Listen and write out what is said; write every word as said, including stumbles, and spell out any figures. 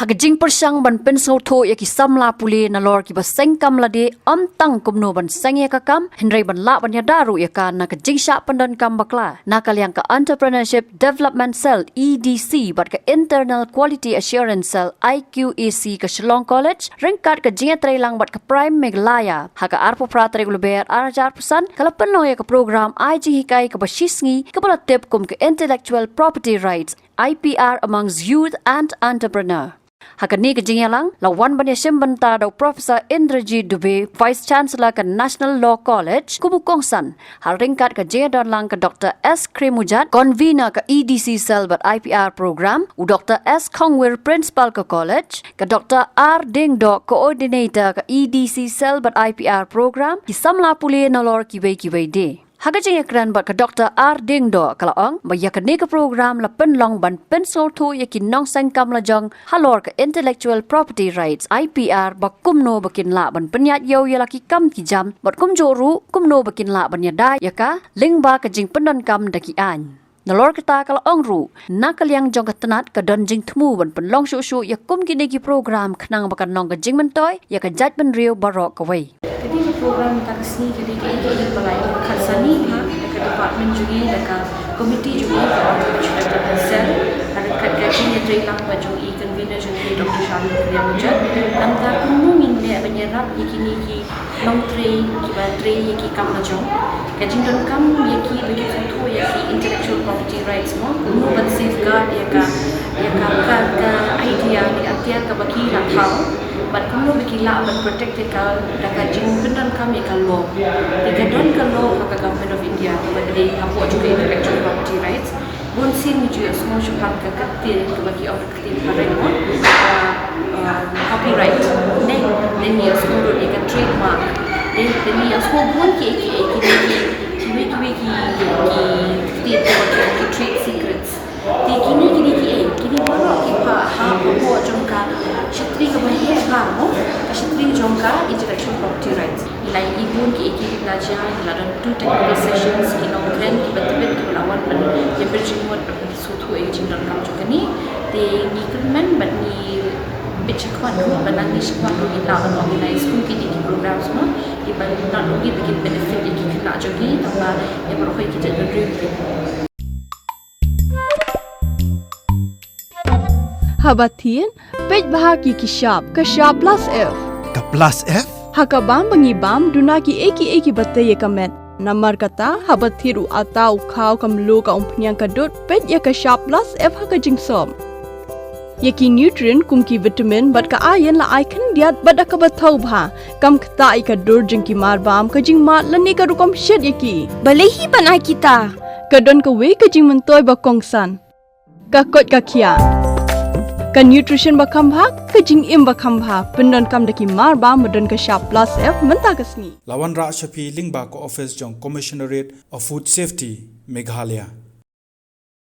Ha ka jingpyrshang ban pynsngewthuh ïa ki samla pule nalor kiba seng kam lade, ym tang kumno ban seng ïa ka kam, hynrei ban lah ban ïada ruh ïa ka na ka jingshah pyndonkam bakla na ka liang ka Entrepreneurship Development Cell, E D C, bad ka Internal Quality Assurance Cell, I Q A C, ka Shillong College, ryngkat ka jingïatreilang bad ka Prime Meghalaya. Ha ka arphew phra tarik u Lber ar hajar arphew san, ka la pynlong ïa ka program ai jinghikai kaba shisngi kaba la tip kum ka Intellectual Property Rights, I P R amongst Youth and Entrepreneur. Ha kane ka jingïalang la wan ban ïashim bynta da u Professor Indrajit Dubey, Vice Chancellor ka National Law College, kum u kongsan, ha ryngkat ka jingïadonlang ka Doctor S Krimujat, Convener ka E D C Cell bad I P R Program, u Doctor S Khongwir, Principal ka College, ka Doctor R Diengdoh, Coordinator ka E D C Cell bad I P R Program, ki samla pule nalor kiwei kiwei de. Ha ka jingïakren bad ka Doctor R Diengdoh, ka la ong ba ïa kane ka program la pynlong ban pynsngewthuh ïa ki nongseng kam lajong halor ka Intellectual Property Rights, I P R, ba kumno ba kin lah ban pynïaid ïew ïa la ki kam ki jam, bad kumjuh ruh kumno ba kin lah ban ïada ïa ka lyngba ka jingpyndonkam da ki aiñ. Nalor kata, ka la ong ruh, na ka liang jong ka tnat ka don jingthmu ban pynlong shuh shuh ïa kum kine ki program khnang ba kan long ka jingmyntoi ïa ka jaitbynriew baroh kawei. Kane ka program mynta ka sngi ka dei kaei kaei ba la ïa khatsan bha da ka department jong ngi, da ka committee jong ngi, ka Entrepreneurship Development Cell, ha ryngkat ka jingïatreilang bad jong i convener jong ngi, Doctor Charlene Krimujat. Nangta kumno ngin leh ban ïarap ïa kine ki nongtrei kiba trei ïa ki kam lajong, ka jingdonkam ïa ki ba kin sngewthuh ïa ki intellectual property rights, mo, kumno ban safeguard ïa ka, ïa ka, ka, ka idea ne ka atiar kaba ki la thaw, bad kumno ba ki lah ban protect ïa ka da ka jingpyndonkam ïa ka law. Te ka don ka law ka, ka Government of India kaba dei hapoh jong ka intellectual property rights. Bun sien ngi ju ïohsngew shaphang ka ktien kaba ki ong ka ktien phareng, mo, uh, uh, copyright, ne, ne ngi ïohsngew ruh ïa ka trademark, ne, ne ngi ïohsngew bun kiei kiei, kiei kiei, kiwei kiwei ki, ki ktien kaba ki ong ki trade secrets. Te kine, kine kiei, kine baroh ki pha, ha, hapoh jong ka shatri kaba heh bha, mo, ka shatri jong ka intellectual property rights. Ngi la ïohi bun kiei kiei ki la jia, ngi la don two technical sessions, ki nongkren kiba tbit kiba la wan ban ïa pynjingmut, ban sngewthuh ïa ka jingdonkam jong kane. Te ngi kyrmen bad ngi bit shakhmat ruh, bad nangne shakhmat ruh ngi lah ban organize kum kine ki programs, mo, kiba not only ba kin benefit ïa ki khynnah jong ngi, tangba ïa baroh ki jaitbynriew. Haba thied, peit bha ïa ki shap, ka shap plus F. Ka plus F? Ha ka bam ba ngi bam, duna kiei kiei kiba tei ïa ka met. Namar kata, haba thied u atta, u khaw, ka mluh, ka umphniang, ka dud, peit ïa ka shap plus F ha ka jingsop. Ïa ki nutrient kum ki vitamin bad ka iron la ai khyndiat bad da kaba thaw bha. Kam ktah ïa ka dur jong ki marbam, ka jingmad lane ka rukom shet ïa ki. Balei hi ban ai kita? Ka don kawei ka jingmyntoi ba kongsan. Ka koit ka khiah. Ka nutrition ba kham bha, ka jingim ba kham bha. Pyndonkam da ki marbam ba don ka shap plus F mynta ka sngi. La wanrah sha phi lyngba ka office jong Commissionerate of Food Safety, Meghalaya.